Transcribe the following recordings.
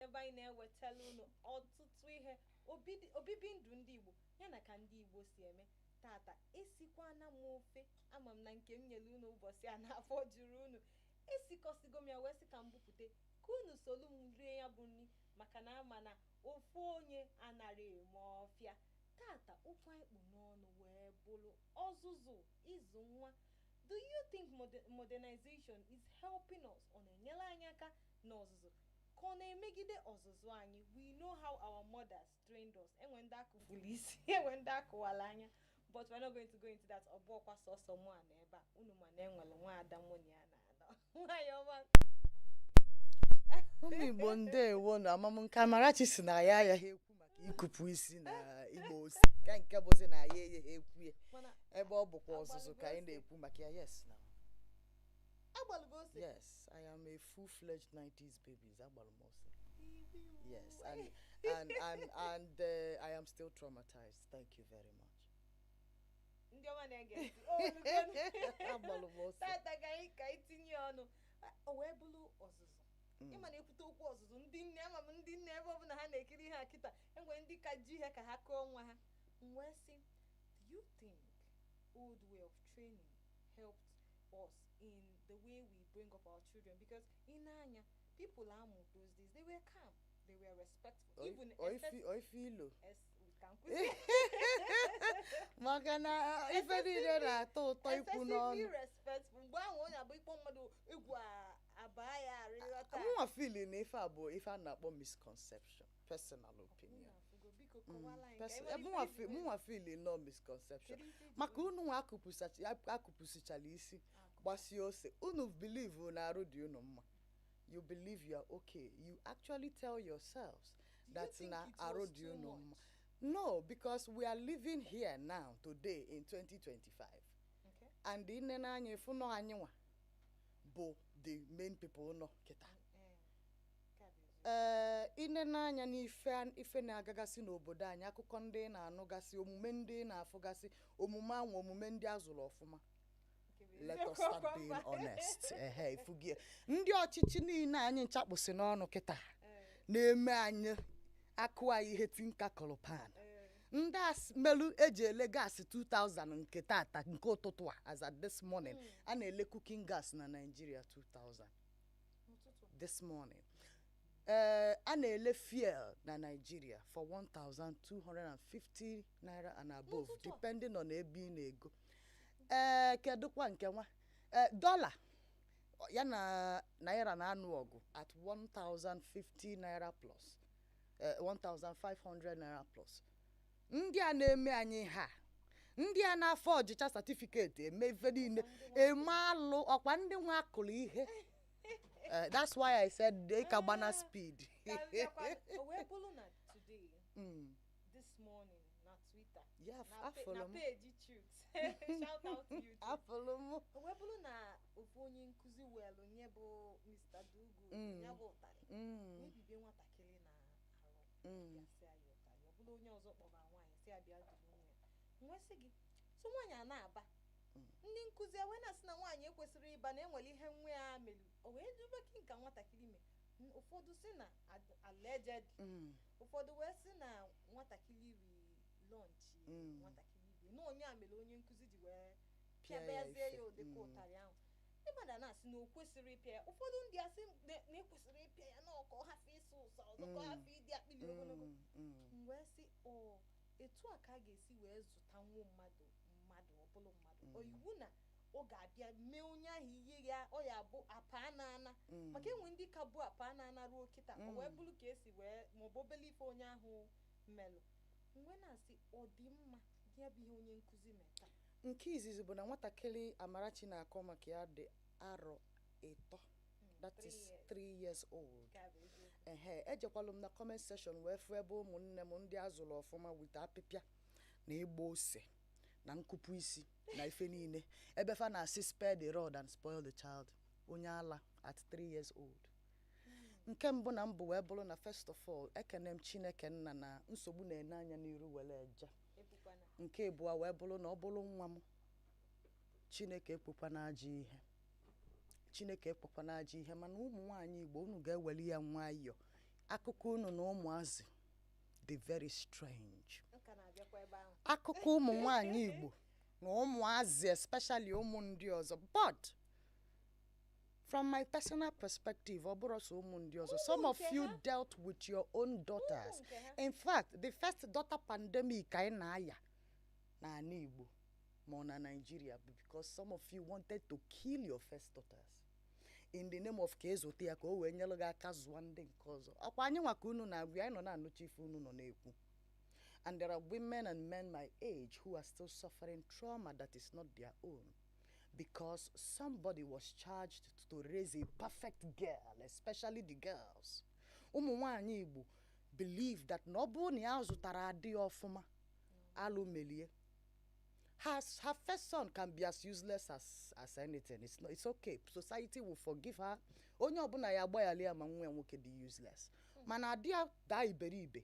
Ebe anyị na-ewetala unu ọtụtụ ihe obibi ndụ ndị Igbo ya na ka ndị Igbo si eme. Tata esikwana m ofe. Ama m na nke m nyere unu ụbọchị a n'afọ juru unu. Esikọsigo m ya wee sị ka m bupute ka unu solu m rie ya bụ nri, maka na ama na ofu onye anara eme ọfịa. Tata okwu anyị kpụ n'ọnụ wee bụrụ ọzụzụ, ịzụ nwa. Do you think modernization is helping us? Ọ na-enyere anyị aka n'ọzụzụ, ka ọ na-emegide ọzụzụ anyị? We know how our mothers trained us. Enwe ndị akụfuru isi, enwe ndị akụwala anya, but we're not going to go into that. Ọ bụ ọkwa sọsọ mụ a na ebe a, unu ma na enwere nwaada mụ na ya na-anọ, nwaanyị ọma. Ụmụ Igbo, ndewo. Na amam nke Amarachi si na ya agaghị ekwu maka ikupu isi na igba ose, nke bụzi na ya egheghị ekwu ya. Mana ebe ọ bụkwa ọzụzụ ka anyị Agbalụgo ose. na-ekwu maka ya, yes na. Agbalụgo ose. Yes, I am a full-fledged 90s babies. Agbalụ m ose, yes, and I am still traumatized. Thank you very much. Ndị ọma na-ege ntị, olugo. Agbalụ m ose. Tata ka anyị tinye ọnụ, o wee bụrụ ọzụzụ. Ịma na-ekwute okwu ọzụzụ, ndị nne, ama m ndị nne, ebe ọbụla ha na-ekiri ihe a kịta, enwere ndị ka ji ihe ka ha kụọ nwa ha. M wee sị, do you think old way of training helped us in the way we bring up our children? Because in anya people amụ those days, they were calm, they were respectful, even Oife ilo. We can kwụsị. Maka na ife niile na-atọ ụtọ ikwu n'ọnụ. Excessively respectful. Mgbe ahụ onye abụ ịkpọ mmadụ egwu abaa ya arịghọta. Mụnwa feel na ife a bụ ife a na-akpọ misconception, personal opinion. Biko kọwala anyị ka anyị mara ife iji Mụnwa feel no misconception. Kedu ife iji Maka unu nwa akụpụsichala isi, gbasie ose, unu believe na arụ dị unu mma. You believe you are okay. You actually tell yourselves Do you that think na it arụ was dị too unu much? mma. No, because we are living here now, today, in 2025, and nne n'anya ịfụ nọ, anyị nwa bụ the main people nọ kịta. Ee, nke a bụ eziokwu. Ee, ine n'anya n'ife ife na-agagasị n'obodo anyị, akụkọ ndị ị na-anụgasị, omume ndị ị na-afụgasị, omume anwa, omume ndị a zụrụ ọfụma. Nke bụ Let us eziokwu. start being honest. Ehe, ifugie ndị ọchịchị niile anyị nchakpụsị n'ọnụ kịta na-eme anyị akụ anyị ihe tinka kọrọ pan. Ndị a melu eji ele gas 2000 nke tata, nke ụtụtụ a, as at this morning, a na-ele cooking gas na Nigeria 2000. N'ụtụtụ. This morning, ee, a na-ele fuel na Nigeria for 1250 naira and above. N'ụtụtụ a? Depending on ebe ị na-ego. Ee, kedụkwa nke nwa, ee, dọla ya na naira na-anụ ọgụ at 1050 naira plus, 1500 naira plus. Ndị a na-eme anyị ha, ndị a na-afọ ọjịcha certificate eme ife niile eme alụ, ọkwa ndị nwe akụrụ ihe. That's why I said they ka gbana speed. Ka m bịakwa, o wee bụrụ na today, this morning, na Twitter, na afụlụ na m. Page Chuks, shout out to you, Chuks. Afụlụ m. O wee bụrụ na ofu onye nkụzi welu nye bụ Mr. Dugu ya bụ ụtarị, mebibie nwatakịrị na-arụ ya, sị ya ụtarị. Ọ bụrụ onye ọzọ kpọba nwaanyị, sị ya bịa duru nwa ya. Nwee sị gị so nwaanyị a na-aba, ndị nkụzi wee na-asị na nwaanyị ekwesịrị ịba, na enwere ihe nwa ya melu, o wee dube gị nka nwatakịrị mee. Ụfọdụ sị na alleged, ụfọdụ wee sị na nwatakịrị ri lunch nwatakịrị ibe na onye a mere onye nkụzi ji wee pịa ya pịabazie ya ife. ụdịka ụtarị ahụ. Ndị mmadụ a na-asị na o kwesịrị ịpịa ya, ụfọdụ ndị asị na ekwesịrị ịpịa ya, na ọ ka ọ hafụ ịsụ ụsọ ọzọ, ka ọ hafụ ịdị akpịrị ogologo. M wee sị, ọ etu a ka a ga-esi wee zụta nwa mmadụ, mmadụ ọ bụla mmadụ, ọ iwu na ọ ga-abịa mee onye ahụ ihe ya, ọ ya bụ apa na ana, maka enwe ndị ka bụ apa na ana ruo kịta. O wee bụrụ ka esi wee maọbụ obele ife onye ahụ melụ, m wee na-asị, ọ dị mma ya bụ ihe onye nkụzi mee taa? Nke izizi bụ na nwatakịrị Amarachi na-akọ maka ya dị arọ 3, that 3 is years. 3 years old. Nke a bụ eziokwu. Ehe, ejekwalụ m na comment section wee fụ ebe ụmụnne m ndị azụrụ ọfụma wite apịpịa na ịgba ose na nkụpụ isi na ife niile, ebe fa na-asị, "Spare the rod and spoil the child." Onye ala at 3 years old. Nke mbụ na mbụ wee bụrụ na, first of all, ekene m Chineke nna na nsogbu na-ene anya n'iru were eje. Ekwukwana. Nke abụọ wee bụrụ na ọ bụrụ nwa m, Chineke ekwekwana ajọ ihe, Chineke ekwekwana ajọ ihe. Mana ụmụ nwaanyị Igbo, unu ga-eweli ya nwayọọ. Akụkọ unu na ụmụazị dị very strange. M ka na-abịakwa ebe ahụ. Akụkọ ụmụ nwanyị Igbo na ụmụazị, especially ụmụ ndị ọzọ, but from my personal perspective, ọ bụrụ sọ ụmụ ndị ọzọ, some of nke you ha. Dealt with your own daughters. Ụmụ nke ha. In fact, the first daughter pandemic anyị na-aya n'ala Igbo ma ọ na Nigeria bụ because some of you wanted to kill your first daughters in the name of ka ezute ya ka o wee nyere gị aka zụọ ndị nke ọzọ. Ọkwa anyị nwa ka unu na-agwa, anyị nọ na-anụcha ife unu nọ na-ekwu. And there are women and men my age who are still suffering trauma that is not their own because somebody was charged to raise a perfect girl, especially the girls. Ụmụ nwanyị Igbo believe that na ọ bụrụ na ya zụtara adị ya ọfụma, alụ melie. Her first son can be as useless as anything. It's, not, it's okay. Society will forgive her. Onye ọbụla ya agbaghali ya ma nwa ya nwoke dị useless. Mana adị ya daa iberibe,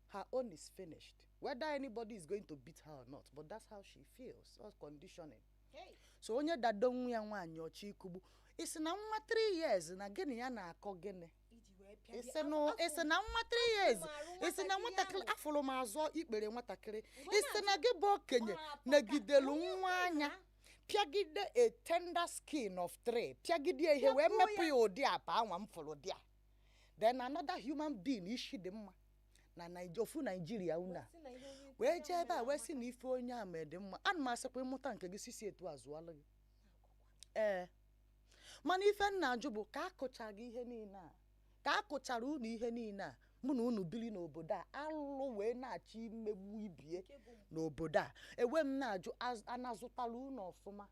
her own is finished. Whether anybody is going to beat her or not, but that's how she feels. That's conditioning. Hey. So onye dado nwa ya nwaanyị ọchị ikugbu, isi na nwa 3 years na gịnị ya na-akọ gịnị? Iji wee pịa Isi na isi na nwa 3 years, isi na nwatakịrị afụrụ m azụ ikpere nwatakịrị, isi na gị bụ okenye negidelu nwa anya pịagide a tender skin of 3, pịagide ihe wee Pịakwuo mepụ ya. Ya ụdị apa anwa m fụrụ dị a. Then another human being isi dị mma na ofu Naijiria unu a wee jee ebe a wee sị na ife onye a mee dị mma. Ana m asịkwa ịmụta nke gị sisi etu a zụọla gị. Ee, mana ife m na-ajụ bụ ka akụcha gị ihe niile a, ka a kụchara unu ihe niile a, mụ na unu biri n'obodo a, alụ wee na-achọ imegbu ibie n'obodo a, ewe m na-ajụ a na-azụtara unu ọfụma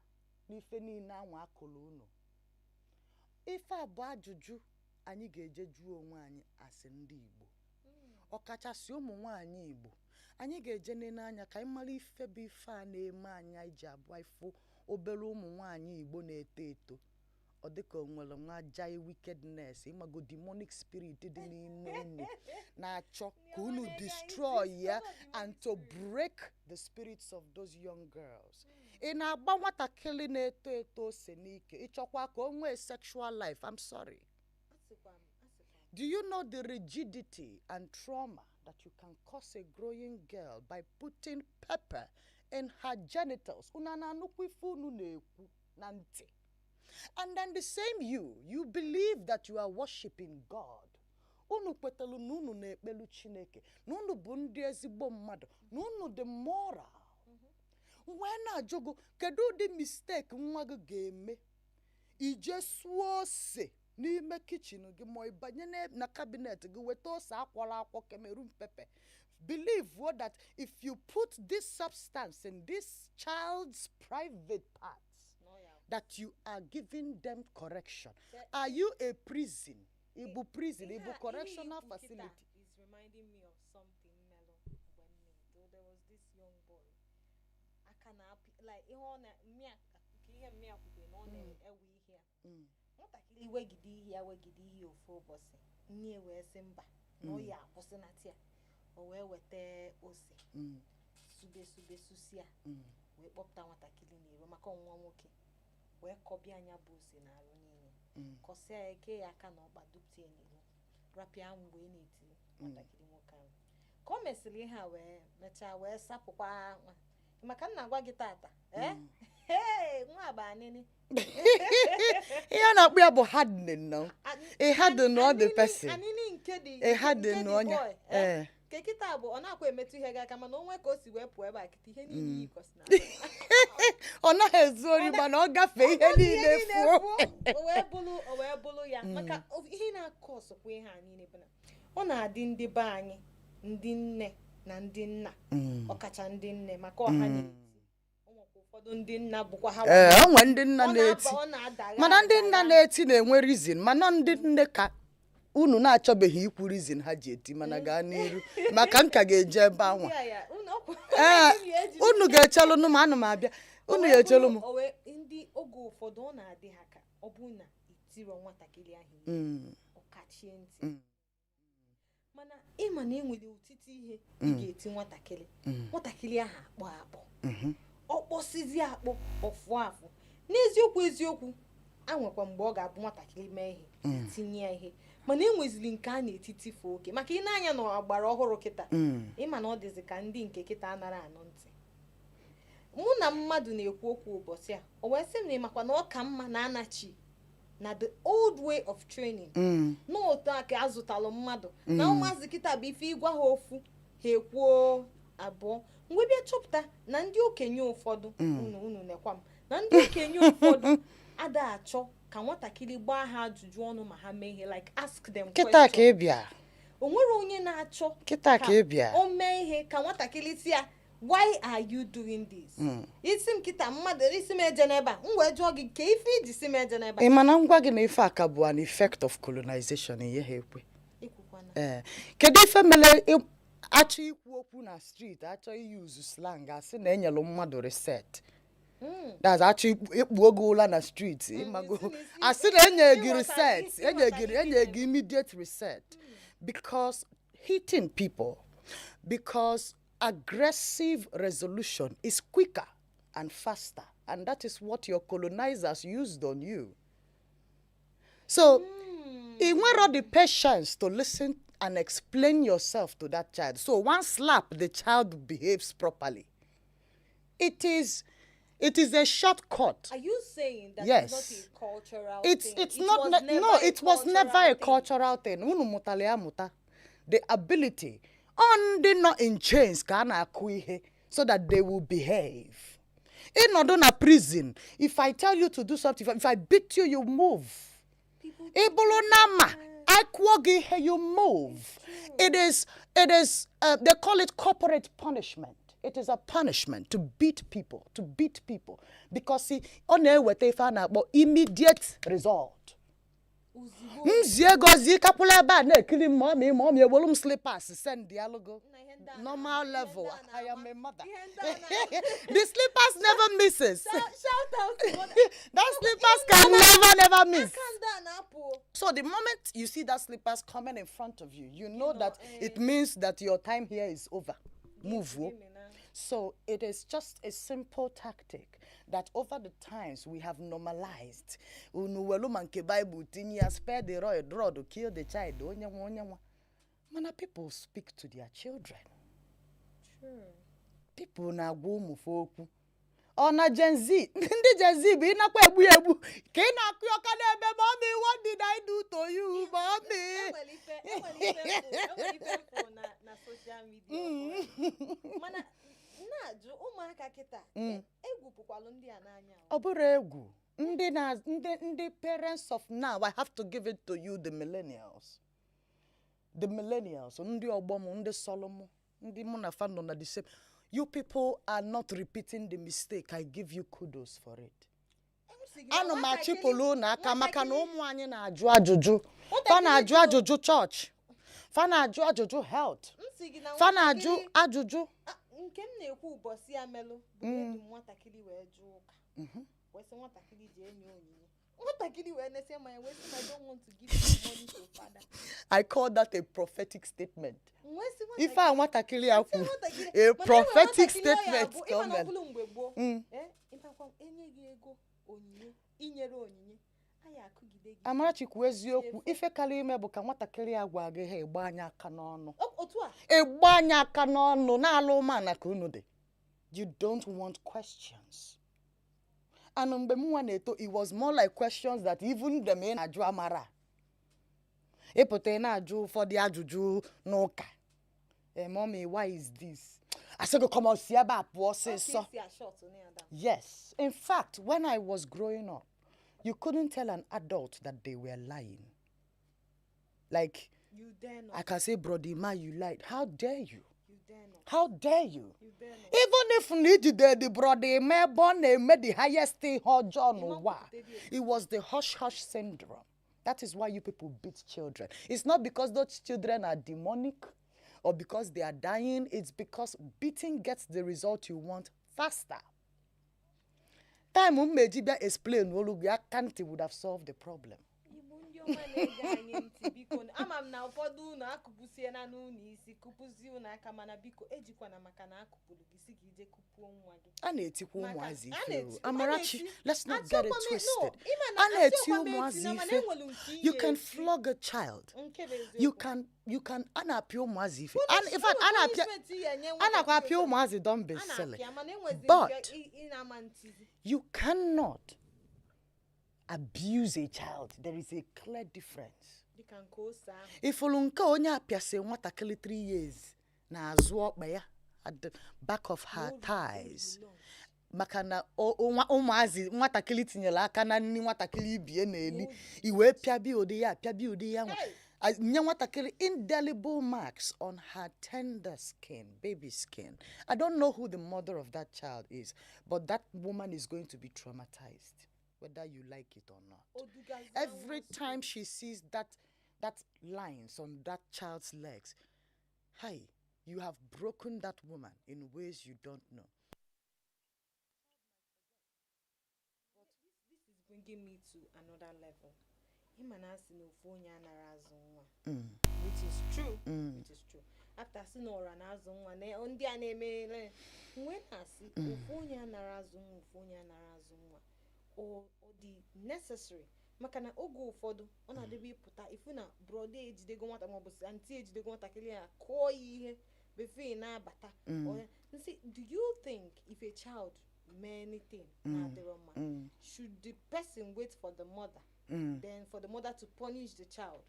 n'ife niile anwa akụrụ unu? Ife a bụ ajụjụ anyị ga-eje jụọ onwe anyị asị ndị Igbo, ọkachasị ụmụ nwanyị Igbo. Anyị ga-eje nene anya ka anyị mara ife bụ ife a na-eme anyị. Anyị ji abụọ ifụ obere ụmụ nwanyị Igbo na-eto eto, ọ dịka o nwere nwa jai wickedness, ịmago, demonic spirit dị n'ime unu na-achọ ka unu destroy ya and to break the spirits of those young girls. Ị na-agba nwatakịrị na-eto eto ose n'ike, ịchọkwa ka o nwee sexual life? I'm sorry. Do you know the rigidity and trauma that you can cause a growing girl by putting pepper in her genitals? Unu na-anụkwa ife unu na-ekwu na ntị. And then the same you, you believe that you are worshiping God. Unu kwetelu na unu na-ekpelu Chineke, na unu bụ ndị ezigbo mmadụ, na unu dị moral. Wee na-ajụ gị, kedu ụdị mistake nwa gị ga-eme ije suo ose n'ime kitchen gị, ma ị banye na cabinet gị weta ose akwọrọ akwọ, Cameroon pepper, believe what, that if you put this substance in this child's private parts, that you are giving them correction? Are you a prison? Ibu prison, ibu correctional facility? Is reminding me of something melụ mgbe m na-eto. There was this young boy aka na-apị like ihe ọ na mmịa nke ihe mmịa kwukwe na ọ na-ewe ihe a. Nwatakịrị wegide ihe ya, wegide ihe, ofu ụbọchị nne ya wee sị mba, na ọ ya akwụsịnata ya. O wee weta ose, sube sube susia, wee kpọpụta nwatakịrị n'iro maka ọnwa nwoke, wee kọbịa anya bụ ose n'arụ niile, kọsịa ya, kee ya aka na ọkpa, dupụta ya n'iro, rapịa anwụ wee na-eti nwatakịrị nwoke ahụ. Ka o mesịrị ihe a wee mechaa wee sapụkwa nwa, maka m na-agwa gị tata, ee, hey, nwa bụ anịnị. Ihe a na-akpọ ya bụ hardening now. Ị harden all the person. Anịnị nke dị Ị harden nke dị ọnya. boy, eh? Ee. Nke kịta bụ ọ na-akwa emetụ ihe gị aka, mana o nwee ka o si wee pụọ ebe a kịta, ihe niile yikwasị na Ọ naghị ezu ori, mana ọ gafee, ihe niile fuo. O wee bụrụ ya maka ihe na-akọ ọsọkwa ihe a niile bụ na ọ na-adị ndị be anyị, ndị nne na ndị nna, ọkacha ndị nne, maka ọha na-eti. O nwekwa ụfọdụ ndị nna bụkwa ha. Ee, o nwee ndị nna ọ na-aba, na-eti. ọ na-adagha Mana ndị nna adagha. na-eti na-enwe reason, mana ndị nne ka unu na-achọbeghị ikwu reason ha ji eti. Mana gaa n'iru, maka nka ga-eje ebe anwa. Ndị a ya, Ee, eji unu ga-echelụ m, ana m abịa. O Unu wee ga-echelụ m. O wee ndị oge ụfọdụ ọ na-adị ha ka ọ bụrụ na itiro nwatakịrị ahụ ihe, ọ kachie ntị. Mana ịma na enwere ụtịtị ihe ị ga-eti nwatakịrị, nwatakịrị ahụ akpọ akpọ, ọ kpọsizi akpọ, ọfụ afụ. N'eziokwu eziokwu, anwekwa mgbe ọ ga-abụ nwatakịrị mee ihe, tinye ya ihe. Mana enwezili nke a na-etitifu oke, maka ị na-anya na ọgbara ọhụrụ kịta, ịma na ọ dịzị ka ndị nke kịta anara anụ ntị. Mụ na mmadụ na-ekwu okwu ụbọchị a, o wee sị m na ịmakwa na ọ ka mma na anachi na the old way of training, n'otu a ka azụtalụ mmadụ na ụmụazị kịta bụ ife ịgwa ha ofu, ha ekwuo abụọ. Mgbe bịa chọpụta na ndị okenye ụfọdụ, unu nekwa m, na ndị okenye ụfọdụ ada achọ ka nwatakịrị gbaa ha ajụjụ ọnụ ma ha mee ihe, like ask them Kịta ka question. ị bịa. O nwere onye na-achọ Kịta ka ị bịa. o mee ihe ka nwatakịrị si ya, "Why are you doing this?" Isi m kịta, mmadụ isi m eje n'ebe a, m wee jụọ gị ka ife iji si m eje n'ebe a. Ị ma na ngwa gị na ife a ka bụ an effect of colonization, ihe ha ekwe. Ikwukwana. Ee, kedu ife mere achọ ikwu okwu na street, achọ iyuzu slang, asị na enyelu mmadụ reset? That's achọ ikpu oge ụla na street, ịmago, isi na isi- asị na enye gị ịghọta- reset, isi enye ịghọta gị ife enye gị immediate reset, because hitting people, because aggressive resolution is quicker and faster, and that is what your colonizers used on you. So ị nwero the patience to listen and explain yourself to that child. So one slap, the child behaves properly. It is a shortcut. Are you saying that Yes. it's not a cultural It's thing? it's It not was ne- never no, a it was never a cultural thing. Cultural thing. Unu mụtara ya amụta. The ability ọ ndị nọ in chains ka a na-akụ ihe so that they will behave. Ịnọdụ na prison, if I tell you to do something, if I beat you, you move. People Ị bụrụ na ma akụọ gị ihe, you move. It is they call it corporate punishment. It is a punishment to beat people, to beat people, because see, ọ na-eweta ife a na-akpọ immediate result. Ozugbo. M zie gozi kakwụla ebe a na-ekiri m, mommy, mommy, ewelu m slippers send alụgo. Nna, ihe ndị a Normal na-ama- level. ihe ndị a I am a na-ama- mother. ihe ndị a na- The slippers never misses. Shout out to mother. That slippers can never, never miss. Aka ndị a na-apụ. So the moment you see that slippers coming in front of you, you know know, that it means that your time here is over. Move. Oh. Gịnị na- So it is just a simple tactic that over the times we have normalized. Unu welu ma nke Bible tinye ya, spare the rod, kill the child, onye nwa, onye nwa. Mana people speak to their children. True. People na-agwa ụmụ fa okwu. Ọ na Gen Z, ndị Gen Z bụ ịnakwa egbu ya egbu ka ị na-akụ ọka na-eme, "Mommy, what did I do to you, mommy?" Enwere ife mfụ na social media ọhụrụ. Mana na-ajụ ụmụaka kịta, egwu pụkwalụ ndị a n'anya o. Ọ bụrụ egwu ndị na ndị parents of now, I have to give it to you, the millennials, the millennials, ndị ọgbọ m, ndị sọlụ mụ, ndị mụ na fa nọ na the same, you people are not repeating the mistake. I give you kudos for it. M sị gị na Ana m achịpụlụ unu aka maka na ụmụ anyị na-ajụ ajụjụ. Fa nwatakịrị na-ajụ ajụjụ chọọchị, fa na-ajụ ajụjụ health, M sị gị na fa na-ajụ ajụjụ. Ah, nke m na-ekwu ụbọchị ya melụ bụ na edu m nwatakịrị wee jụọ ụka, wee sị nwatakịrị jee nye onyinye. Nwatakịrị wee nesie ma ya wee sị, "I don't want to give my money to father." I call that a prophetic statement. M wee sị Ife a nwatakịrị a sị kwuru, nwatakịrị- a mana enwere prophetic nwatakịrị ọ ya statement bụ, ka o ịma na ọ mere. bụrụ mgbe gboo, ịmakwa enye gị ego onyinye, inyere onyinye, anyị akụgide gị. Amarachi, kwuo eziokwu, ife karịa ime bụ ka nwatakịrị a gwa gị ha ịgba anya aka n'ọnụ. Otu a. Ịgba anya aka n'ọnụ na-alụ ụmụana ka unu dị. You don't want questions. And mgbe m nwa na-eto, it was more like questions that even them ị na-ajụ amara. Ịpụta, ị na-ajụ ụfọdụ ajụjụ n'ụka. "Eh, mommy, why is this?" Asị gị, "Come on, si ebe a pụọ Ọ ka ọsịsọ." esi ashọt na ya down. Yes. In fact, when I was growing up, you couldn't tell an adult that they were lying. Like, You dare not. I can say, "Brody Ma, you lied." How dare you? You dare not. How dare you? You dare not. Even if na ijide the brother eme ebe ọ na-eme the highest ihe ọjọọ n'ụwa, it was the hush hush syndrome. That is why you people beat children. It's not because those children are demonic or because they are dying. It's because beating gets the result you want faster. Time m meji bịa explain olu gị aka ntị would have solved the problem. Igbo ndị Ndị ọma na-ege anyị ntị, biko, ama m na ụfọdụ unu akụpụsiena n'ụlọ isi, kụpụzie unu aka, mana biko, ejikwana maka na akụpụrụ gị si ka ije kụpuo nwa gị. A na-etikwa ụmụazị a ife o. na-eti. Amarachi, let's not get it Achọkwa m- no, twisted. ịma na A na-eti achọkwa m eti ụmụazị na, mana ife. enwelu nke You ihe can eti. flog a child. Nke bụ eziokwu. You can a na-apịa ụmụazị ife. In fact, a na-apịa Punishment ihe nye a nakwa apịa nwatakịrị. ụmụazị. Don't be A silly. na-apịa, mana enwezi But nke ị na-ama ntizi. you cannot abuse a child. There is a clear difference. Dịka nke ose ahụ. Ifulu nke onye apịasị nwatakịrị 3 years na-azụ ọkpa ya at the back of her thighs maka na ụmụazị nwatakịrị tinyere aka na nri nwatakịrị ibie na-eli, iwee pịabịa ụdị ya, pịabịa ụdị ya nwa. Hey! Nye nwatakịrị indelible marks on her tender skin, baby skin. I don't know who the mother of that child is, but that woman is going to be traumatized whether you like it or not. O dugazie Every nwa. time she sees that lines on that child's legs, hey, you have broken that woman in ways you don't know. This is bringing me to another level. Ịma na asị na ofu onye anara azụ nwa, which is true, which is true. After sị na ọra na-azụ nwa na ndị a na-eme mgbe na-asị ofu onye anara azụ nwa, ofu onye anara azụ nwa, ọ dị necessary, maka na oge ụfọdụ ọ na-adịbe ịpụta ifu na brother ejidego nwata maọbụ aunty ejidego nwatakịrị ya, kụọ ya ihe before ị na-abata. Nsị, do you think if a child mee anything na-adịrọ mma, should the person wait for the mother, then for the mother to punish the child,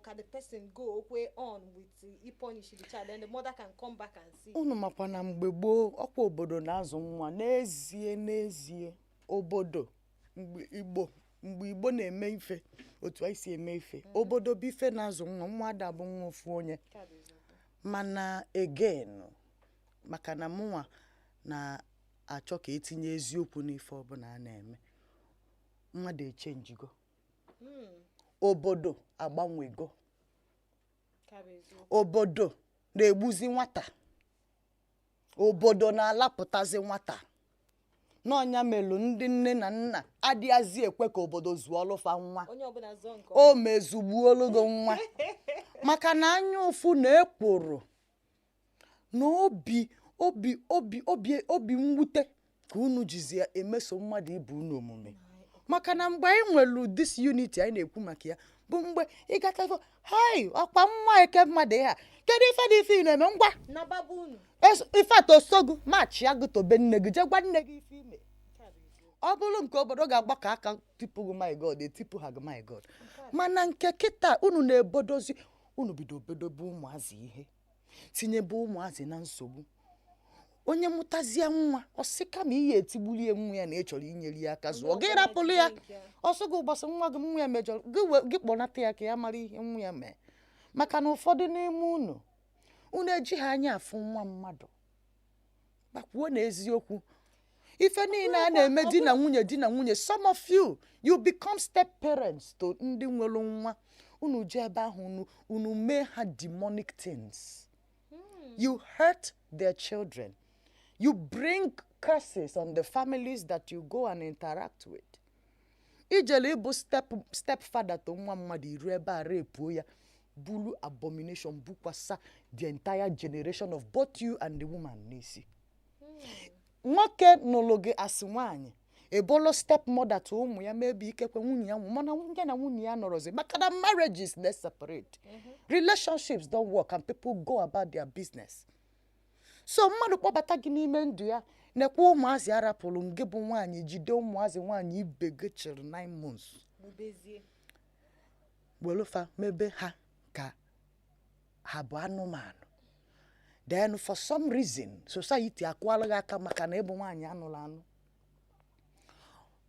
ka the person go okwe on with punish the child, then the mother can come back and see? Unu makwa na mgbe gboo, ọkwa obodo na-azụ nwa. N'ezie, n'ezie, obodo mgbe Igbo na-eme ife otu anyị si eme ife, obodo bụ ife na-azụ nwa. Nwa ada bụ nwa ofu onye. Nke a bụ eziokwu. Mana again, maka na mụnwa na-achọ ka etinye eziokwu n'ife ọbụla a na-eme, mmadụ echenjigo, obodo agbanwego. Nke a bụ eziokwu. Obodo na-egbuzi nwata, obodo na-alapụtazi nwata n'ọnya melu ndị nne na nna adịghịzi ekwe ka obodo zụọlụfa nwa. Onye ọbụla zọọ nke. O mezugbuolu gị nwa, maka na anya ụfụ na ekworo na obi obi obi obi obi mwute ka unu jizi ya emeso mmadụ ibe unu omume. Maka na mgbe anyị nwere this unity anyị na-ekwu maka ya bụ mgbe ịgata, hei, ọkwa nwa eke mmadụ ihe a, kedu ife dị ife ị na-eme ngwa? Nababa unu. Ife atosogu machi ya gị tobe nne gị, jee gwa nne gị ife ime. Nke a bụ eziokwu. Ọ bụrụ nke obodo ga-agbakọ aka tipụ gị, my God, etipụ ha gị, my God. Mana nke kịta unu na-ebodozi, unu bido obodobe ụmụazị ihe, tinyebe ụmụazị na nsogbu. Onye mụtazie nwa, ọsị kama ihe etigbulie nwa ya na ị chọrọ inyere ya aka zụọ gị, rapụrụ ya ọsọ gị. Ụbọchị nwa gị nwa ya mejọrọ gị, gị kpọnata ya ka ya mara ihe nwa ya mee, maka na ụfọdụ n'ime unu, unu ejighị anya afụ nwa mmadụ. Gbakwuo na eziokwu, ife niile a na-eme di na nwunye, di na nwunye, some of you, you become step parents to ndị nwere nwa. Unu jee ebe ahụ, unu mee ha demonic things. You hurt their children, you bring curses on the families that you go and interact with. Ijele ịbụ step father to nwa mmadụ, iru ebe a repuo ya, bulu abomination bukwasa the entire generation of both you and the woman n'isi. Nwoke nụlụ gị asị nwaanyị, ebolo step mother to ụmụ ya, maybe ikekwe nwunye ya nwụ, mana nwunye na nwunye ya nọrọzi, maka na marriages dey separate, relationships don't work and people go about their business. So mmadụ kpọbata gị n'ime ndụ ya, nekwa ụmụazị arapụrụ ngị bụ nwaanyị, jide ụmụazị nwaanyị ibe gị chịrị 9 months, gbubezie, welufa mebe ha ka ha bụ anụmanụ. Then for some reason society akwụọla gị aka maka na ịbụ nwaanyị anụrụ anụ.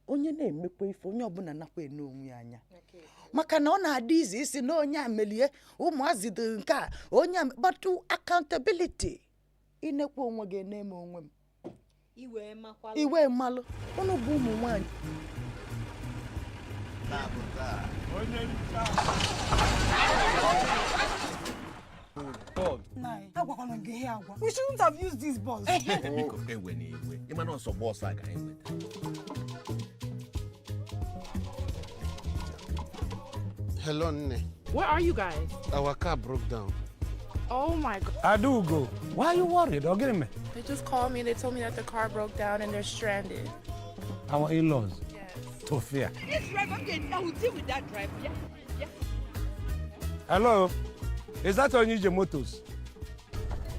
Onye na-emekwa ife, onye ọbụla nakwa ene onwe ya anya, maka na ọ na-adị izi isi na onye a melie ụmụazị dị nke a, onye a, but accountability, inekwa onwe gị, na-eme onwe m. Iwee makwalụ. Iwe mmalụ unu bụ ụmụ nwaanyị. Taa bụ taa. Onye ncha. Agwakwala gị ihe agwa. We shouldn't have used this bus. Biko, ewe na iwe, ịma na ọsọ bọọsụ a ka anyị nweta. Hello, Nne. Where are you guys? Our car broke down. Oh my God. Adugo, why are you worried? Or get me? They just called me and they told me that the car broke down and they're stranded. Our in-laws. Yes. Tofia. This driver, okay, I will deal with that driver. Yeah. Hello? Is that Onije Motors?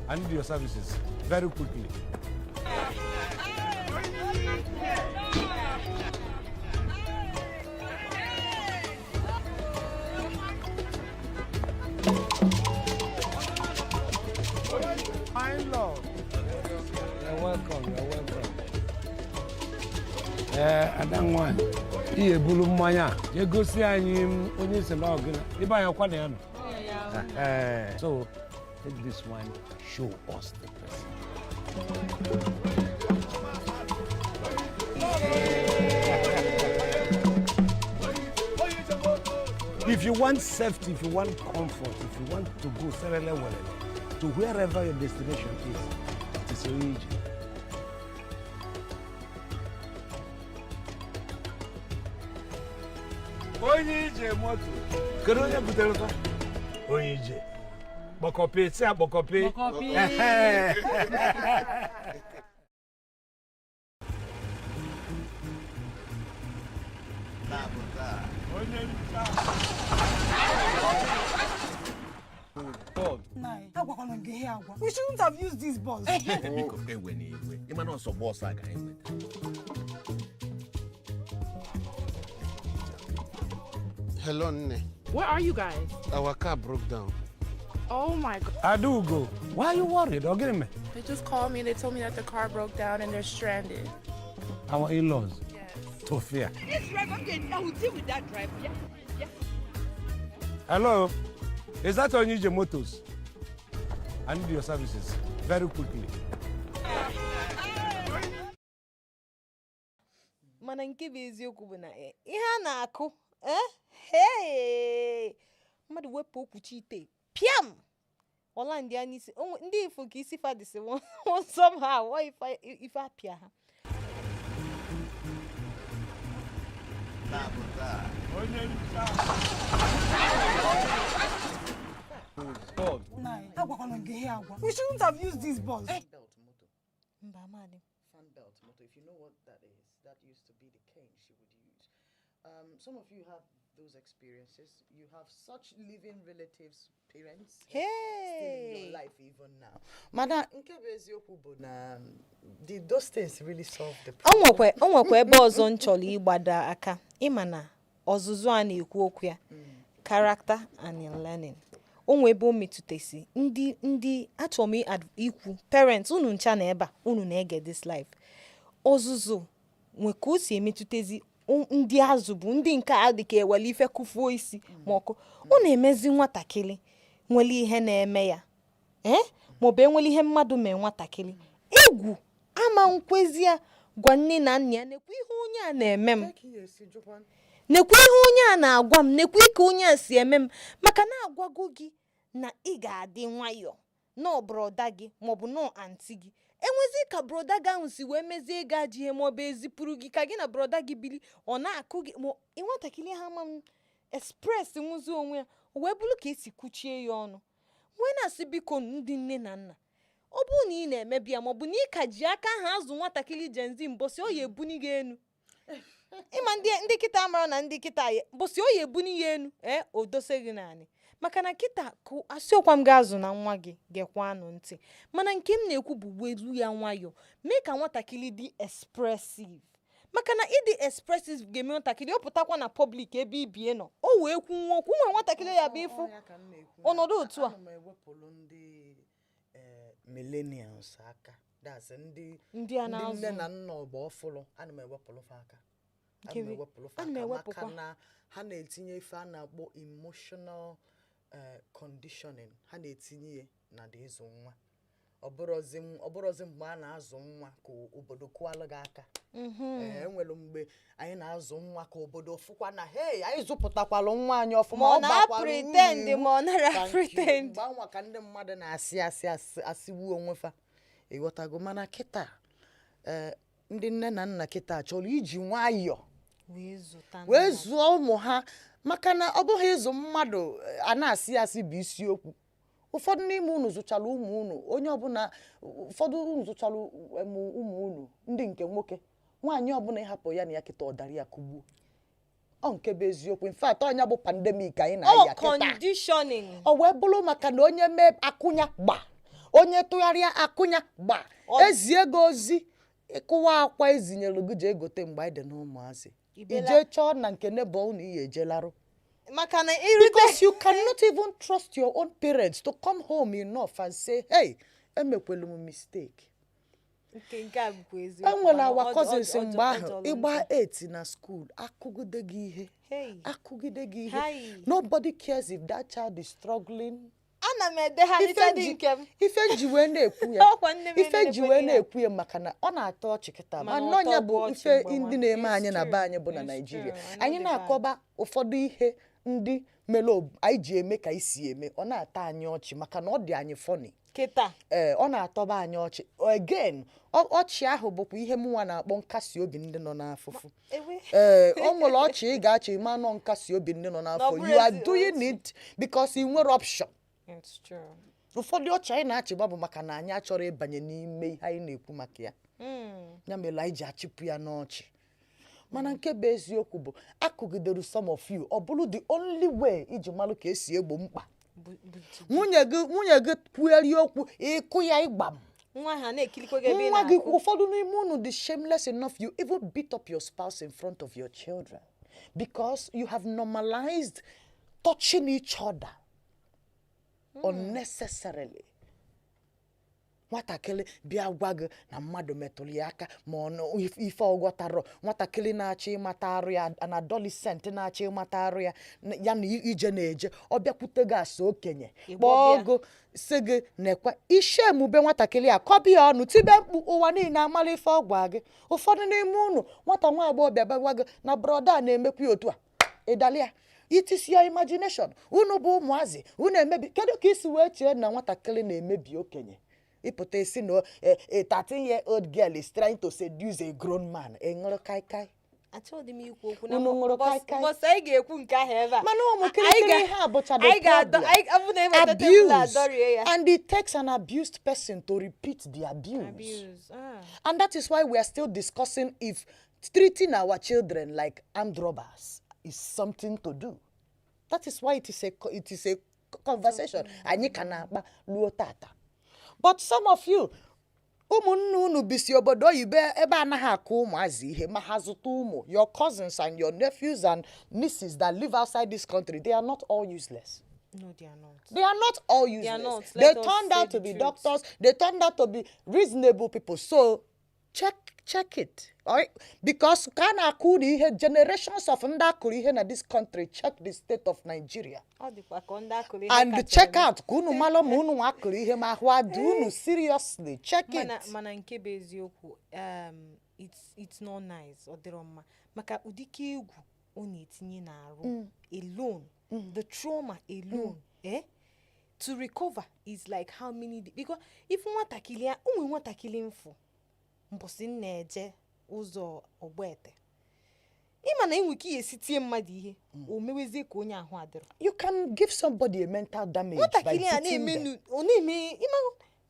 I need your services very quickly. My lord. You're welcome, you're welcome. Ee, ada nwanyị, ihe ebulu mmanya a jee gosi anyị m onye si na ọgịna ebe anyị ọkwa na ya nọ. So take this one, show us the person. If you want safety, if you want comfort, if you want to go serele welele to wherever your destination is, it is Onije. Onye ije moto. Kedu onye butere fa? Onye ije. Kpọkọpi, si akpọkọpi. Kpọkọpi. Ehe. Onye ncha. Nai, agwakwala m gị ihe agwa. We shouldn't have used this bus. Biko ewe na iwe, ịma na ọsọ bọọsụ a ka anyị nweta. Hello, Nne. Where are you guys? Our car broke down. Oh my God. Adugo, why are you worried? Or get me? They just called me and they told me that the car broke down and they're stranded. Our in-laws. Yes. Tofia. This driver, okay, I will deal with that driver. Yeah. Hello? Is that Onije Motors? I need your services very quickly. Mana nke bụ eziokwu bụ na ihe a na-akụ, hey! Mmadụ wepụ okwuchi ite piam, ọla ndị a n'isi. Ndị ifo ka isi fadisi somehow ọ ife apịa ha. Onye ncha. Nai, agwakwala m gị ihe agwa. We shouldn't have used this bus. Belt moto. Mba, amadị. Fan belt moto. If you know what that is, that used to be the cane she would use. Some of you have those experiences. You have such living relatives, parents, still in your Hey! life even now. Mana nke bụ eziokwu bụ na did those things really solve the O problem? nwekwa ebe ọzọ m chọrọ ịgbado aka. Ịma na ọzụzụ a na-ekwu okwu ya, character and in learning, o nwe ebe o metụtasi ndị achọrọ m ikwu parents unu ncha na ebe a unu na-ege this life. Ọzụzụ nwe ka o si emetụtazi ndị azụ bụ ndị nke a dị ka ewele ife kụfuo isi ma ọkụ ọ na-emezi nwatakịrị nwere ihe na-eme ya, ee, maọbụ enwere ihe mmadụ mee nwatakịrị, egwu ama nkwezi ya gwa nne na nna ya, nekwa ihe onye a na-eme m, Ka ị ga-esi jụkwa? nekwa ihe onye a na-agwa m, nekwa ka onye a si eme m, maka na agwago gị na ị ga-adị nwayọọ nọọ brother gị maọbụ nọọ aunty gị. Enwezi ka brother gị ahụ si wee mezie ego ajọ ihe maọbụ ezipụrụ gị ka gị na brother gị bili, ọ na-akụ gị ma ị nwatakịrị ha ama m express nwụzi onwe ya, o wee bụrụ ka esi kwuchie ya ọnụ. Wee na-asị, biko, ndị nne na nna, ọ bụrụ na ị na-emebi ya maọbụ na ị ka ji aka ahụ azụ nwatakịrị Gen Z, mbọsị ọ ya ebuni gị enu. Ịma ndị kịta mara na ndị kịta ya mbọsị ọ ya ebuni ya enu, ee, o dose gị naanị, maka na kịta kụ asịọkwa m ga-azụ na nwa gị. Gekwanụ ntị, mana nke m na-ekwu bụ welu ya nwayọọ, mee ka nwatakịrị dị expressive, maka na ịdị expressive ga-eme nwatakịrị ọ pụtakwa na public ebe ibie nọ, o wee kwu nwa okwu nwe nwatakịrị ya bụ ịfụ Ọ ya ka m na-ekwu. Ọnọdụ otu a. Ana m ewepụlụ ndị millennials aka, that's ndị ndị a ndị na-azụ nne na nna ọgba ọfụlụ. Ana m ewepụlụ fa aka. Ana m Nkiri. ewepụlụ fa Ana m aka maka ewepụkwa. na ha na-etinye ife a na-akpọ emotional conditioning. Ha na-etinye ya na dị ịzụ nwa. Ọ bụrụzi mgbe a na-azụ nwa ka obodo kụalụ gị aka. Ee, enwere mgbe anyị na-azụ nwa ka obodo fụkwa na hey, anyị zụpụtakwalụ nwa anyị ọfụma, Ma ọ ọ bakwara na-pretend uru. ma ọ nara Thank you. pretend. Mgbe anwa ka ndị mmadụ na-asị asị asị asịgbu onwe fa, ịghọtago? Mana kịta, ee, ndị nne na nna kịta chọrọ iji nwayọọ wee zụta wee nwa. zụọ ụmụ ha. Maka na ọ bụghị ịzụ mmadụ a na-asị asị bụ isiokwu. Ụfọdụ n'ime unu zụchara ụmụ unu, onye ọbụla, ụfọdụ unu zụchara ụmụ unu ndị nke nwoke, nwaanyị ọbụla ịhapụ ya na ya kịta, ọdara ya kụgbuo. Ọ nke bụ eziokwu. In fact, ọnya bụ pandemic anyị Ọ na-aya kịta. Conditioning. Ọ wee bụrụ maka na onye mee akụnya gba, onye tụgharịa akụnya gba. Ezie gị ozi ịkụwa akwa ezinyere gị jee gote mgbe anyị dị n'ụmụazị, Ibela. ije chọọ na nke nebo unu iyi ejelarụ. Maka na irute Because you cannot even trust your own parents to come home enough and say, "Hey, emekwelu m mistake." Nke a bụkwa eziokwu. Enwere Mana our cousins mgbe ọ ahụ jọrọ ịgba njọ. 8 na school, akụgide gị ihe, Hey. akụgide gị ihe. Hi. Nobody cares if that child is struggling. Ana m edegharịcha dị nke m. Ife nji wee na-ekwu ya, Ọkwa nne m ife nji wee enenekwe ihe. na-ekwu ya, maka na ọ na-atọ ọchị kịta, ma Mana n'ọnya ọtọ bụ bụ ọchị ife mgbe ndị nwa. na-eme anyị It's na be true. anyị bụ na It's Naịjirịa. true. I know Anyị the na-akọba ụfọdụ ihe ndị mere anyị ji eme ka anyị si eme, ọ na-atọ anyị ọchị maka na ọ dị anyị funny. Kịta. Ee, ọ na-atọba anyị ọchị. Again, ọchị ahụ bụkwa ihe mụnwa na-akpọ nkasi obi ndị nọ n'afụfụ. Ewe. Ee, o nwere ọchị ị ga-achị ma nọ nkasi obi ndị nọ n'afọ. Bụrụ You are ezi doing ọchị. it because ị nwere option. It's true. Ụfọdụ ọchị anyị na-achịgba bụ maka na anyị achọrọ ịbanye n'ime ihe anyị na-ekwu maka ya. Ya mere anyị ji achịpụ ya n'ọchị. Mana nke bụ eziokwu bụ akụgidere some of you, ọ bụrụ the only way iji malụ ka esi egbo mkpa. Nwunye gị kwugharịa okwu, ịkụ ya ịgbam. Nwa ha na-ekilikwa gị ebe ị Nwa gị na-akụ. Ụfọdụ n'ime unu dị shameless enough, you even beat up your spouse in front of your children because you have normalized touching each other unnecessarily. Nwatakịrị bịa gwa gị na mmadụ metụrụ ya aka, ma ọ nọ ife ọghọtarọ, nwatakịrị na-achọ ịmata arụ ya, an adolescent na-achọ ịmata arụ ya, ya na ije na-eje, ọ bịakwute gị asa okenye, Ịgbọ kpọọ bịa. gị, sị gị nekwa ishe emube nwatakịrị a, kọbi ya ọnụ, tibe mkpu, ụwa niile amala ife ọ gwa gị. Ụfọdụ n'ime unu, nwata nwa agbọghọbịa bịa gị na brother a na-emekwa ya otu a, ịdali ya. It is your imagination. Unu bụ ụmụazị, unu emebi. Kedu ka isi wee chee na nwatakịrị na-emebi okenye? Ịpụta isi na a 13 year old girl is trying to seduce a grown man, ị ṅụrụ kaikai. Achọghị m ikwu okwu na Unu ṅụrụ kaikai. Mbọsị anyị ga-ekwu nke ahụ ebe a. Mana ụmụ Anyị kirikiri ihe a bụcha the anyị ga-adọ problem. anyị ọ bụ na eweta tebụl Abuse. adọrie ya. And it takes an abused person to repeat the abuse. Abuse, ah. And that is why we are still discussing if treating our children like armed robbers is something to do. That is why it is a conversation anyị ka na-akpa luo tata. But some of you, ụmụnne unu bisi obodo oyibo ebe anaghị akụ ụmụazị ihe ma ha zụta ụmụ. Your cousins and your nephews and nieces that live outside this country, they are not all useless. No, they are not. They are not all useless. They are not. They Let us turned say out to the be truth. doctors. They turned out to be reasonable people. So check it. All right? Because ka a na-akụ unu ihe, generations of ndị akụrụ ihe na this country, check the state of Nigeria. Ọ dịkwa ka ndị akụrụ ihe And kacha check eme. out ka unu malụ ma unu nwa akụrụ ihe ma ahụ adị unu. Seriously, check Mana it. Mana nke bụ eziokwu, it's not nice. Ọ dịrọ mma maka ụdịka egwu ọ na-etinye n'arụ alone, the trauma alone, to recover is like how many days? Because if nwatakịrị a, ụmụ nwatakịrị mfụ mbọsị m na-eje ụzọ Ọgbete, ịma na enwe ike ya esi tie mmadụ ihe, o mewezie ka onye ahụ adịrọ. You can give somebody a mental damage by Nwatakịrị a beating na-eme them. ọ na-eme ịma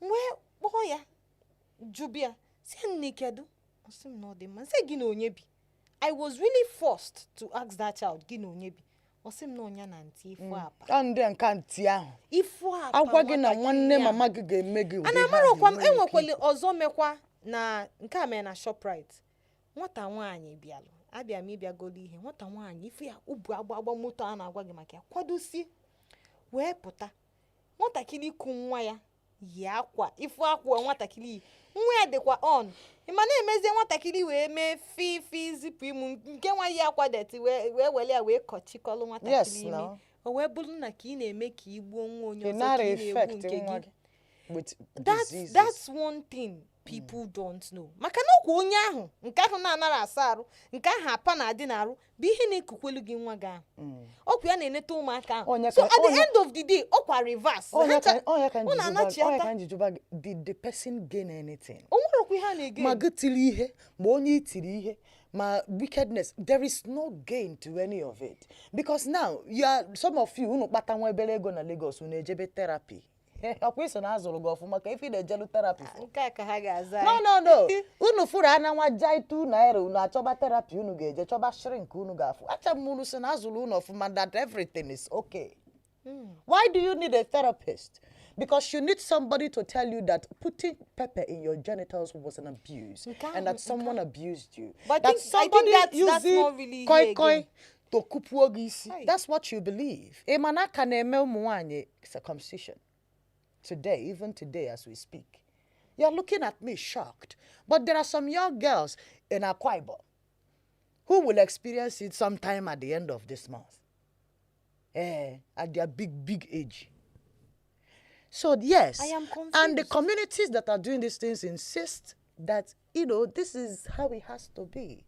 wee kpọọ ya, jụbịa, si ya, "Nne, kedu?" Ọ sị m na ọ dị mma. Nsị, "Gị na onye bi?" I was really forced to ask that child, "Gị na onye bi?" Ọ sị m na ọnya na ntị ifu apa. Ọ ndị nke ntị ahụ. Ifu apa. Agwa gị na Nwatakịrị nwanne a. mama gị ga-eme gị ụdị A ihe ahụ, na-amarọkwa m. ị nwere ike. Enwekwele ọzọ mekwa na nke a mere na Shoprite. Nwata nwaanyị bịalụ, abịa m ịbịagolo ihe, nwata nwaanyị ifu ya ubu agba agba moto a na-agwa gị maka ya, kwadosie wee pụta. Nwatakịrị ku nwa ya yi akwa, ifu akwa nwatakịrị yi, nwa ya dịkwa on ịma na-emezie, nwatakịrị wee mee fifi zipụ imu nke nwa yi akwa dirty, wee were ya wee kọchikọlụ nwatakịrị imi. Now. O wee bụrụ na ka ị na-eme ka ị gbuo nwa onye Ị ọzọ, nara ka ị na-egbu effect nke nwa gị. gị with That's diseases. That's one thing people don't know, maka na ọkwa onye ahụ nke ahụ na-anara asa arụ, nke ahụ apa na-adị n'arụ, bụ ihe na-ekukwelu gị nwa gị ahụ, ọkwa ya na-eneta ụmụaka ahụ. Onye So ka- at the end of the day, ọkwa reverse. Onye ka onye ka Unu nji jụba anachiata. onye ka nji jụba gị, did the person gain anything? O nwerekwa ihe a na-ege. Ma gị tiri ihe, ma onye i tiri ihe, ma Ma wickedness, there is no gain to any of it, because now you are, some of you, unu kpata nwa ebere ego na Lagos, unu ejebe therapy. Ọkwa iso na azụrụ gị ọfụma ka ife ị na-ejelu therapy for? Nke a ka ha ga-aza No. anyị. No, unu fụrụ ana nwa jai ₦2, unu achọba therapy, unu ga-eje chọba shrink, unu ga-afụ acha m. Unu si na azụrụ unu ọfụma, that everything is okay. Why do you need a therapist? Because you need somebody to tell you that putting pepper in your genitals was an abuse Nke and that someone abused you. But I That think somebody that's using not really here koi koi again. to kupuo gị isi. Hey. That's what you believe. Ị ma na aka na-eme ụmụ nwaanyị circumcision today, even today as we speak. You're looking at me shocked. But there are some young girls in Akwa Ibom who will experience it sometime at the end of this month. At their big, big age. So yes, I am and the confused. communities that are doing these things insist that this is how it has to be.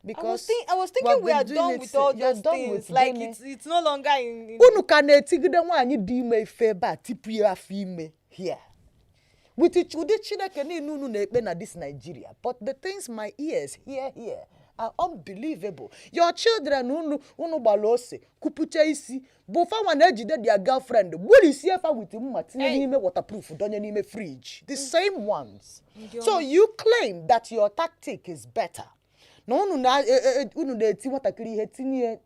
Because I was we thinking have we been are doing done it with all you're those done things. with Like gịnị? it's no longer in Unu ka na-etigide nwaanyị dị ime ife ebe a, tipu ya afọ ime here with ụdị Chineke niile unu na-ekpe na this Nigeria. But the things my ears hear here are unbelievable. Your children unu gbara ose kwupuche isi bụ fanwa na-ejide their girlfriend, gburisie fa with mma, tinye Hey. n'ime waterproof, donye n'ime fridge, the same ones. So you claim that your tactic is better, na unu na unu na-eti nwatakịrị ihe,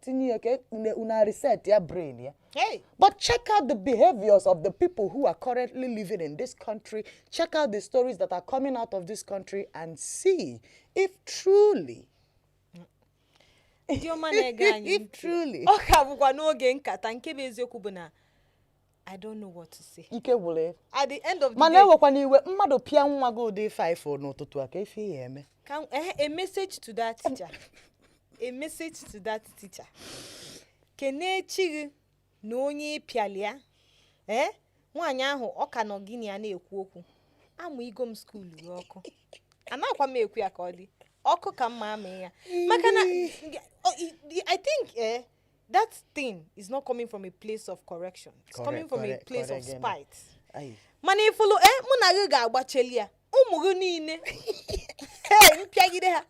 tinye ya ka unu reset ya brain ya. Hey. But check out the behaviors of the people who are currently living in this country. Check out the stories that are coming out of this country and see if truly, Ndị ọma na-ege anyị if ntị, truly, ọ ka bụkwa n'oge nkata. Nke bụ eziokwu bụ na I don't know what to say. Ike gwụrụ ya. At the end of the Mana day, ewekwana iwe, mmadụ pịa nwa gị ụdị ife ifo n'ụtụtụ a, ka ife ya eme. A message to that teacher, a message to that teacher: kenee chi gị na onye ịpịali ya. Ee, nwaanyị ahụ ọ ka nọ gị na ya na-ekwu okwu, amụ igo m school gị ọkụ. Anakwa m ekwu ya ka ọ dị ọkụ ka mma amị ya, maka na I think that thing is not coming from a place of correction. It's coming Correct, from a correct, place of correct, gịnị? spite. Ayi. Mana ifulu mụ na gị ga-agbacheli ya, ụmụ gị niile. Hey, mpịagide ha,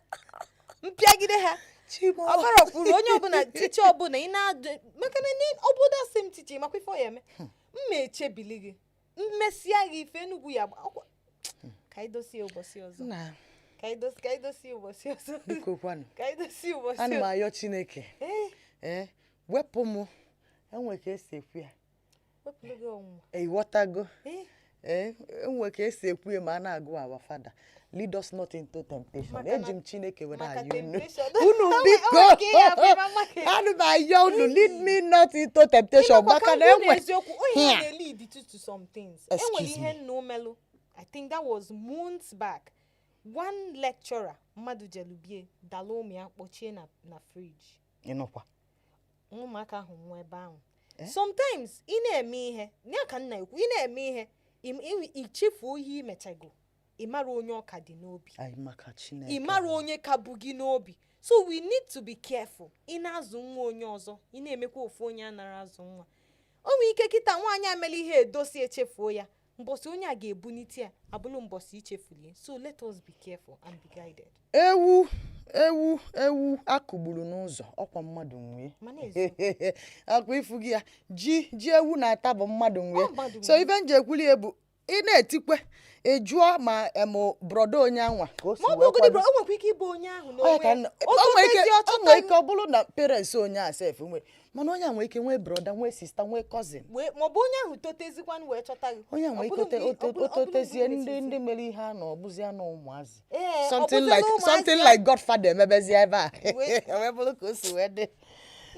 mpịagide ha. Chimo. Ọbara kwuru onye ọbụla, teacher ọbụla ị na-adụ, maka na ọ bụ that same teacher, makwa ife ọ ya eme, mma echebili gị, mmesịa gị ife Enugwu ya ka anyị dosie ụbọchị ọzọ. Na Ka anyị dosie ụbọchị ọzọ. Biko kwanụ. Ka anyị dosie ụbọchị Ana m ọzọ. ayọ Chineke. Ee. Ee, wepụ m enwe ka esi ekwu ya. Wepụrụ gị ọnwụnwa. Ịghọtago? Ee. Ee, enwe ka esi ekwu ya ma a na-agụ "Our Father, lead us not into temptation." Eji m Chineke were Maka ayọ unu. temptation. Unu O biko, nwere ike ịya afọ ebe maka- ana m ayọ unu, lead me not into temptation. Ịmakwa Maka ka na m kwuo enwe n'eziokwu, onye Here. na-lead to some things. Enwere Excuse ihe me. nna omelụ, I think that was months back, one lecturer mmadụ jelubie dala ụmụ ya kpọchie na fridge. Ịnụkwa? Ụmụaka ahụ nwụọ ebe ahụ. Sometimes ị na-eme ihe ya ka nna ekwu, ị na-eme ihe, ichefuo ihe imechago, ị mara onye ọka dị n'obi. Anyị maka Chineke. Ị mara onye ka bụ gị n'obi. So we need to be careful. Ị na-azụ nwa onye ọzọ, ị na-emekwa ofu onye anara azụ nwa. O nwere ike kịta nwaanyị amela ihe edosi, echefuo ya. Mbọsị onye a ga-ebunite ya abụrụ mbọsị ichefulie. So let us be careful and be guided. Ewu ewu ewu akụgburu n'ụzọ, ọkwa mmadụ nwee. Mana eziokwu. Akwa ifu gị ya, ji ewu na-ata bụ mmadụ nwee. Ọ mmadụ So nwee. ife nji ekwuli ya bụ ị na-etikwe, ị jụọ ma em brother onye anwa ka o si Ma ọ wee bụgodị kwado. bro, o nwekwa ike ịbụ onye ahụ Ọ ya ka n'onwe nna- ya. O o nwere ike totezi o ọchọta nwere ike ọ bụrụ na parents onye a sef nwere, mana onye a nwere ike nwee brother, nwee sister, nwee cousin. Wee maọbụ onye ahụ totezikwanụ wee chọta gị. Onye a Ọ nwere ike bụrụ mgbe o ọ bụrụ mgbe totezie i ndị mechiri. ndị mere ihe a na ọbụzi anụ ụmụazị. Ee, ọ Something bụzịla like ụmụazị something ya. like Godfather emebezie ebe a. Wee wee bụrụ ka o si wee dị.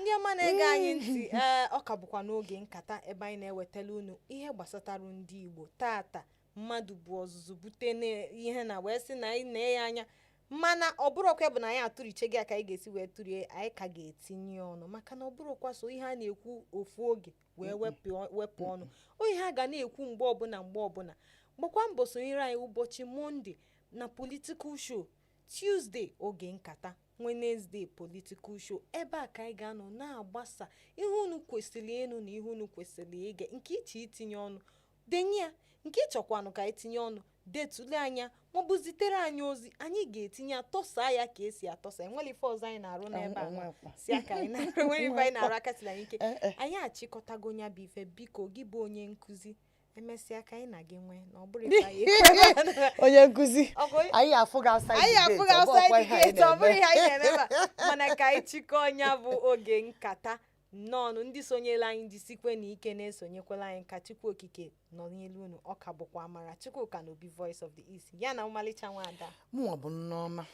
Ndị ọma na-ege anyị ntị, ee, ọ ka bụkwa n'oge nkata ebe anyị na-ewetara unu ihe gbasatara ndị Igbo. Tata mmadụ bụ ọzụzụ bute ihe na wee sị na anyị na ya anya, mana ọ bụrụkwa bụ na anyị atụriche gị ka anyị ga-esi wee tụrie, anyị ka ga-etinye ọnụ, maka na ọ bụrụkwa so ihe a na-ekwu ofu oge wee wepụ ọnụ o, ihe a ga na-ekwu mgbe ọbụla, mgbe ọbụla. Gbakwa mbọ sonyere anyị ụbọchị Monday na political show, Tuesday oge nkata, Wednesday political show. Ebe a ka anyị ga-anọ na-agbasa ihe unu kwesịrị ịnụ na ihe unu kwesịrị ige. Nke iche itinye ọnụ, denye ya. Nke ịchọkwanụ ka anyị tinye ọnụ. Detule anya maọbụ zitere anyị ozi, anyị ga-etinye atọsa ya ka esi atọsa. Enwere ife ọzọ anyị na-arụ n'ebe a? Onwekwa. Si aka anyị na-arụ, nwere ife anyị na-arụ, aka siri anyị ike. Eh, eh. Anyị achịkọtago ya bụ ife. Biko, gị bụ onye nkụzi, emesịa ka anyị na gị nwee na ọ bụrụ ife anyị ekwe. Onye nkụzi, Ọkwa anyị afụ gị outside anyị the afụghị gate, ọ bụghịkwa outside ihe anyị gate, ọ bụrụ na-eme. ihe anyị na-eme ebe a. Mana ka anyị chịkọọ ya bụ oge nkata nnọọ. Ndị sonyela anyị, jisikwe na ike na-esonyekwela anyị. Ka Chukwu Okike nọ n'elu unu. Ọ ka bụkwa Amara Chukwuka na Obi, Voice of the East, ya na ọmalịcha nwaada. Mụnwa bụ Nneọma,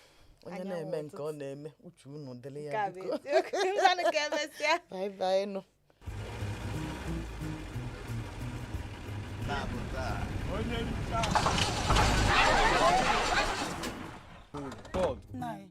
onye Anyanwụ na-eme nke ọ ụtụtụ. na-eme, uche unu dịrị Nke ya. a bụ Biko. eziokwu. Ngwanụ, ka emesịa. Bye bye nụ. Taa bụ taa. Onye ncha. Nna anyị.